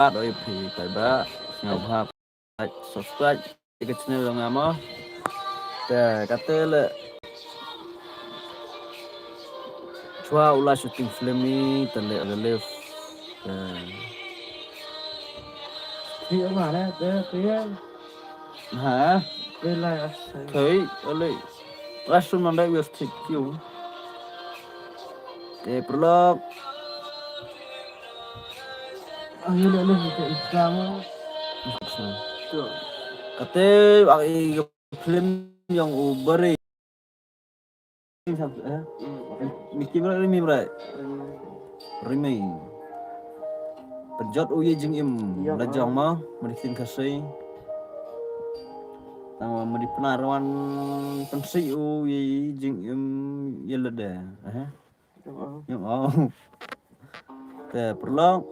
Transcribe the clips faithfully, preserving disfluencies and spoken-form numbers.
At oi phi, bye bye. Sngewbha like, subscribe ya ka channel yong nga mo. Te kate le chwa u la shooting film i te le relief. Te. Phi ma ne, te phi ya. Ha? Phi la ya. Thei, ole. Last one man dai wir stick you. Te prolog. Ang yun, ano, sa Instagram mo. Kate, ang i film yong u Bari. Mickey Brai, Rimi Brai. Rimi. Pynjot u ye jingim. Yong, la jong ma, mari tin khasi. Tang mari pynarwan pynsi u ye jingim ye lade. Eh? Yong, oh. Te prolog.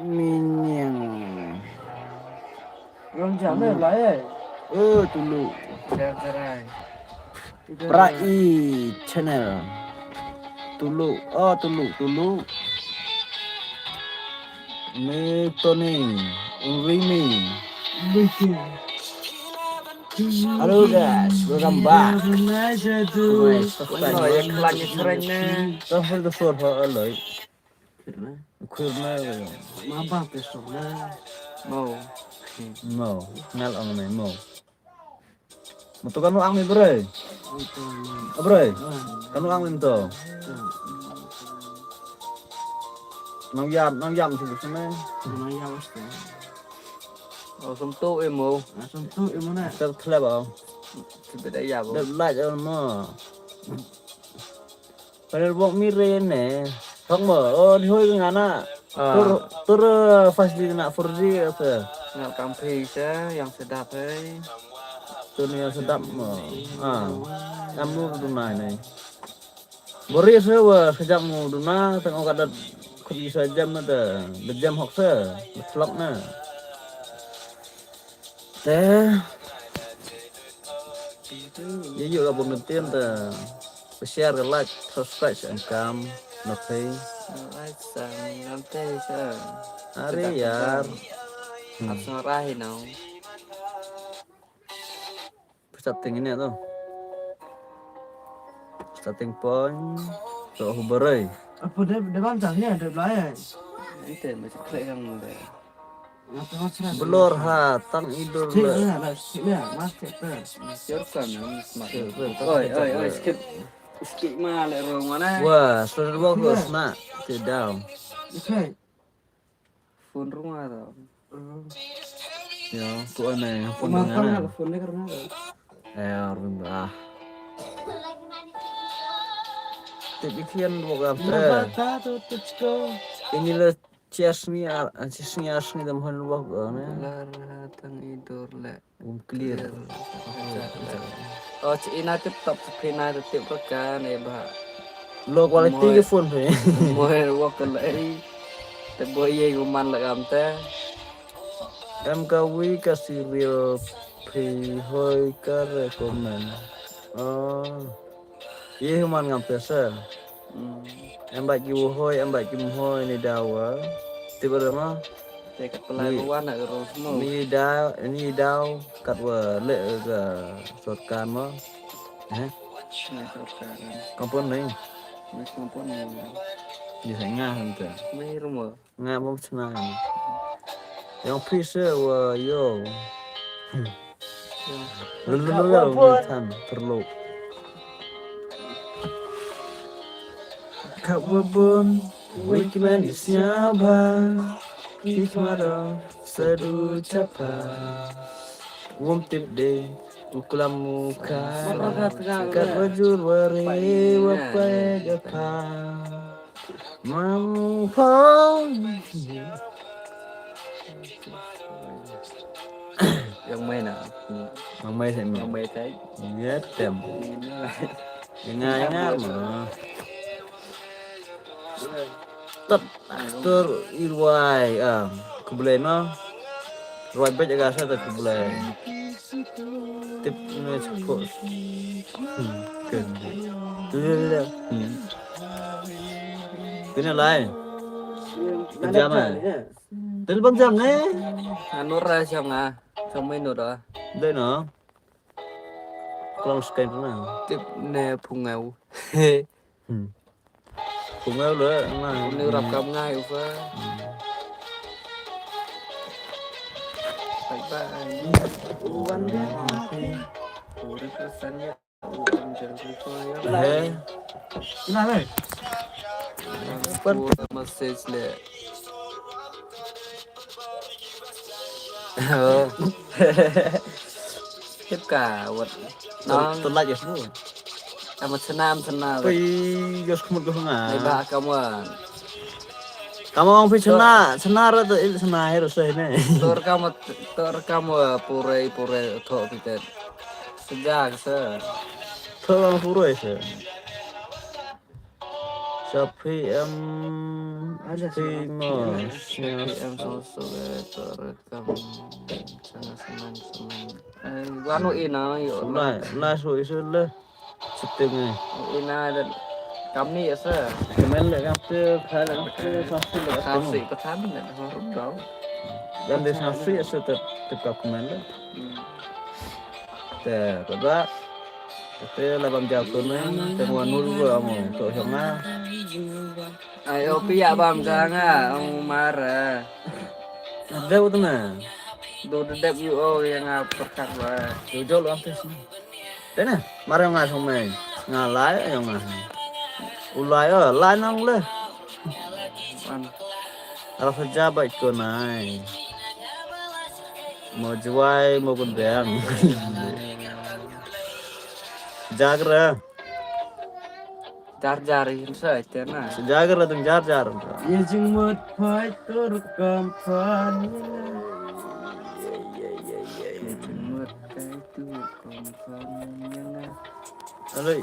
Minyang. Rong jam eh, lai eh. Eh, tulu. Jam serai. Prai channel. Tulu, oh, tulu, tulu. Ni Tony, Rimi. Hello guys, welcome back to my subscribe. Hello, yang kelang yang serang ni. Don't hold the floor for a lot. Kurna. Mabang ke sona. Mo. Mo. Ngal ang ni mo. Mo to kanu ang ni bre. Abre. Kanu ang ni to. Nang yam, nang yam sini sini. Nang yam sini. Oh, sumtu emo. Ah, sumtu emo na. Ter thlep ah. Sibeda ya bo. Dep laj mo. Panel bok mi re ne. Thok mo. Oh, di hoi nga na. Ah. Tur, tur, eh, fast di na four G apa? Nga kam phi sa, yang sedap hai. Tur ni yang sedap mo. Ah. Kamu tu na ni. Bori sa wa sejam mo duna, tang o kada khut i sa jam na da, da jam hok sa, da vlog na. Te. Ye yu ka bun tin ta. Share, like, subscribe sa kam. Na phi. Like sa kam te sa. Are yar. Hmm. Ap sa rahi nau. Starting ini tu. Starting point. Tu aku berai. Apa dia, dia bantah ni, dia belayar. Ente masih klik yang dia. Belor ha, tang idur le. Sikit lah, sikit lah, mas sikit lah. Siarkan, mas, mas. Sikit, sikit. Oi, oi, oi, sikit. Sikit ma le rong mana? Wah, sudah dua bos nak. Tidak. Okay. Phone rung ah tau. Ya, tu aneh, phone rung ah. Phone ni rung ah. Eh, rung ah. Tip ikian buat apa? Ini le Chesngi ar, chesngi ar sngi dem hon wok ne. Lar ha tang idur le. Um, clear. Oh, chi ina tip top, chi ina tip ka ne ba. Low quality ke phone phi. Mo wok le. Te bo ye ko man la kam te. Em ka wi ka serial phi hoi ka recommend. Oh. Ye human ngam phi sa. Hmm. Em bait ki wa hoi, em bait ki mhoi ni daw wa. Ti ba ma? Te ka pelai ni, ba wan na ka rong mo. Ni daw, ni daw kat wa le ka sorkar mo. Eh? Ni sorkar. Kampun ni. Ni kampun ni. Ni sa nga han ta. Ni rumo. Nga bom chna. Yong phi se wa yo. Lulu lulu lulu than perlu. Ka wa bom, wei ki man i sia ba. Ki ma do, sa du chapa. Wom tip de, u klam u ka. Kat wa jur wa re, wa pa ga pa. Mamu pong. Yang main ah. Yang main sih. Yang main tai. Ya tem. Yang ngai ngai ma. Tep aktor Irwai ah. Kublai ma. Rwai bej aga sa ta kublai. Tip ne chko. Hmm. Ken. Tu le le. Hmm. Kena lai. Jam eh. Tel bang jam ne. Anura jam nga. Samai nura. Dei no. Klong skai na. Tip ne phungau. Hmm. Phungau le, ma. Ni rap kam ngai u fa. Hmm. Bye bye. Uri pesan ya. He. Ina le. Pura message le. Oh. Tip ka, wat. Nang. Tu like ya, bro. Ama chna, ama chna. Pui, jos khmut ko nga. Nai ba, come on. Come on, pui chna, chna ra tu il chna hero seh ne. Tor come, tor come, pure, pure, tho pite. Sejak se. Tho pure se. Sa P M, ada P M, sa P M, so, so, eh, to rekam, sana, sana, sana. Eh, wanu ina, yo. Lai, lai, so, isu le. Setting, eh. Ina, dan, kam ni, ya, sa. Kemen le, kam te, kha le, kam te, sa, so, le, sa, so, ko tham, le, ho, rum, dau. Dan de, sa, so, ya, sa, tep, tep, ka, kemen le. Hmm. Te, ko, da. Te la bam ja ko ne, te mo nul ko amo, to hong a. Ai, o pi ya bam ja nga, ong mar. Dep tu na. Do de dep yu o ya nga perkar ba. Yo jol am tes ni. Te na, mar nga song mai. Nga lai, yo nga. U lai, o, lai nang le. An. Ala sa ja ba ko nai. Mo Jwai, mo Bundeng. Jagra. Jar jar, yin sa, ite na. Jagra, tung jar jar. Ye jingmut phai tur kam phan. Ye jingmut phai tur kam phan. Aloi.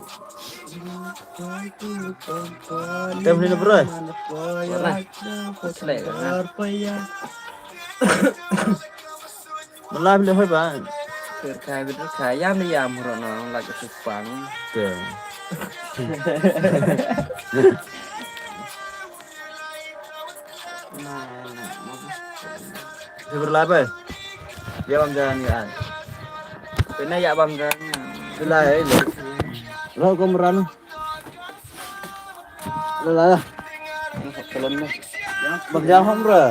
Tem ni na, bro. Mana? Slek na. Malam le hoi ba. Ker kai bit kai yam ni yam ro na, lak tu pang. Te. Na, na, na. Te berlai ba. Ya bam jalan ya. Pena ya bam jalan. Belai le. Ro ko meran. La, la, la. Bam jam ham ra.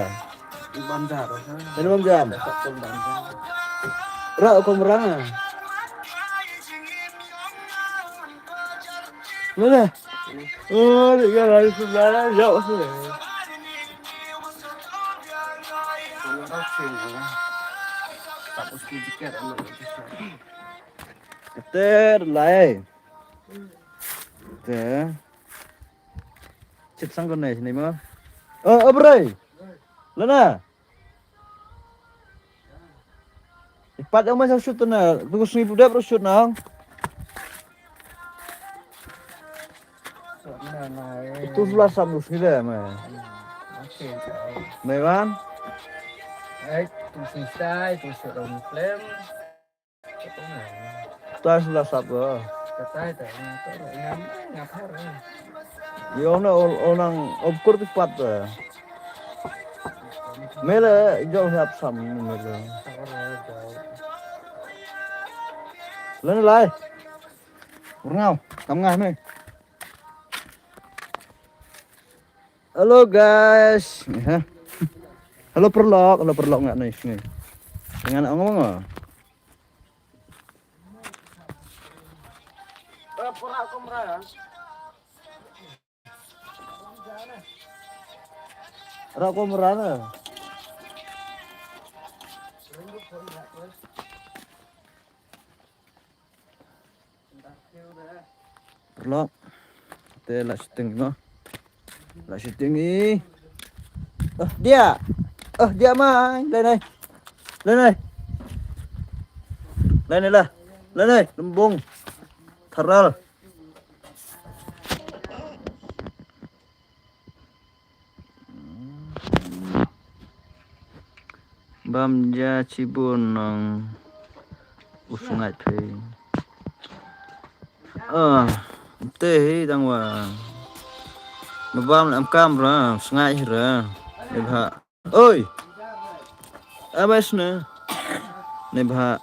Bam jam. Ini bam jam. Ra ko meran. Mana? Oh, dia lari sebelah, jauh sini. Ter lai. Te. Chit sang ko ne sini mo. Oh, abrai. Lana. Ipat yang mai sa shoot na. Tu sngi budap ro shoot na. Itu sebelah sam tu sngi le mai. Mai wan. Eh, tu sngi sai, tu shoot rom film. Tuan sebelah sap ko. Katai ta, ngam, ngam har. Yo na, ol, ol nang obkur tu pat ta. Mele, jauh sap sam, mele. Lana lai. Urngau, kam ngah me. Hello guys. Ya. Hello perlok, hello perlok ngak ni sini. Dengan ngomong. Rak ko merana. Perlok. Te la shooting mo. La shooting i. Eh, dia. Eh, dia mai. Lai nai. Lai nai. Lai nai la. Lai nai. Lembong. Tharal. Bam ja chibun nong u sngaid phi. Ah, te hi dang wa. Ma bam la em kam ra, sngai hi ra. Ni bha. Oi. Abas na. Ni bha.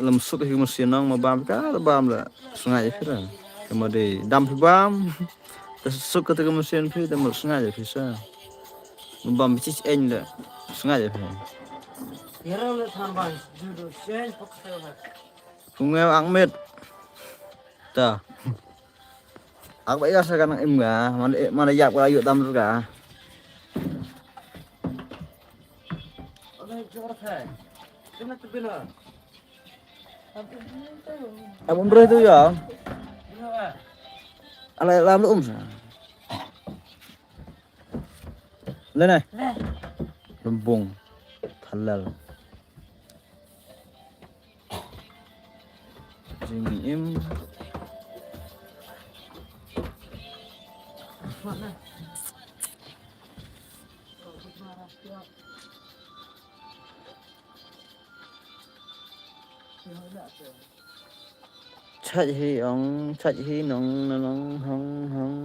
Lam suk hi machine nong ma bam ka, la bam la. Sngai hi ra. Kama de dam phi bam. Ta suk ka ta ka machine phi, ta ma sngai hi sa. Ma bam chi eng la. Sngai hi. Yara le than bang, judo, sen, pok, pok. Kung ngew ak mit. Ta. Ak ba ya sa ka nang im ka, man, man yap ka yu tam ka. Abang bre tu ya. Ala lam lu um sa. Le ne. Lumbung. Thalal. Jingim. Chait hi ong, chait hi nong, nong, hong, hong.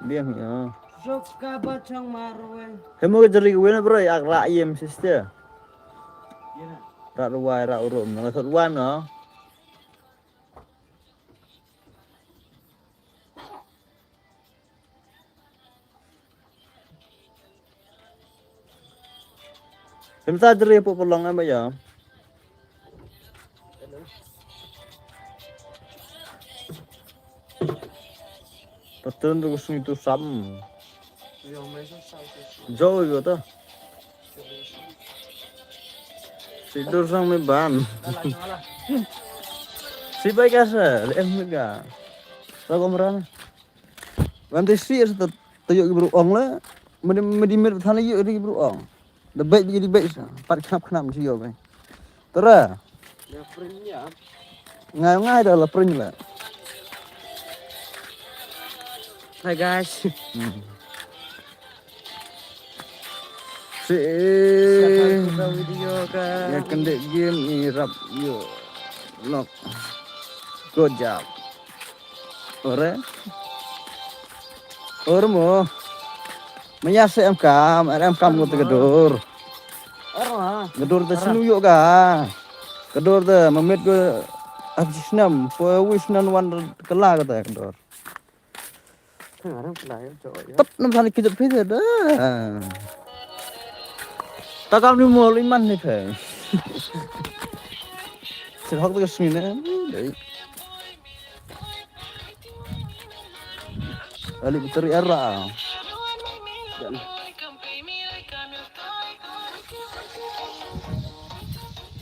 Biang hi ong. Soka ba chang marweng. Hemo ka jari ka wena bro, ak ra yem sister. Ra ruwai, ra urum, nong thot wan no. Him ta jari pu pulong em ya. Patun tu kusung tu sam. Jo yo ta. Si dur sang me ban. Si bai ka sa, le em me ka. Sa ko mran. Wan te si sa ta, ta yo ki bru ong le. Medi, medi mer than yo ki bru ong. Da bait bi di bait sa. Pat khnap khnap si yo bai. Tara. Ngai ngai da la pring la. Hi guys. Hmm. Si. Siapa yang suka video ka? Ya kendek game ni rap yo. Nok. Good job. Ore. Ore mo. Maya se em kam, em kam ko te ka dur. Ore ma. Ka dur te sinu yo ka. Ka dur te mamit ko. Ap jisnam, po wis nan wan kala ka te ka dur. Tap nam thani kejap phi da. Ta kam ni mo li man ni phe. Sir hok tu ka sini ne. Dei. Ali bitari era.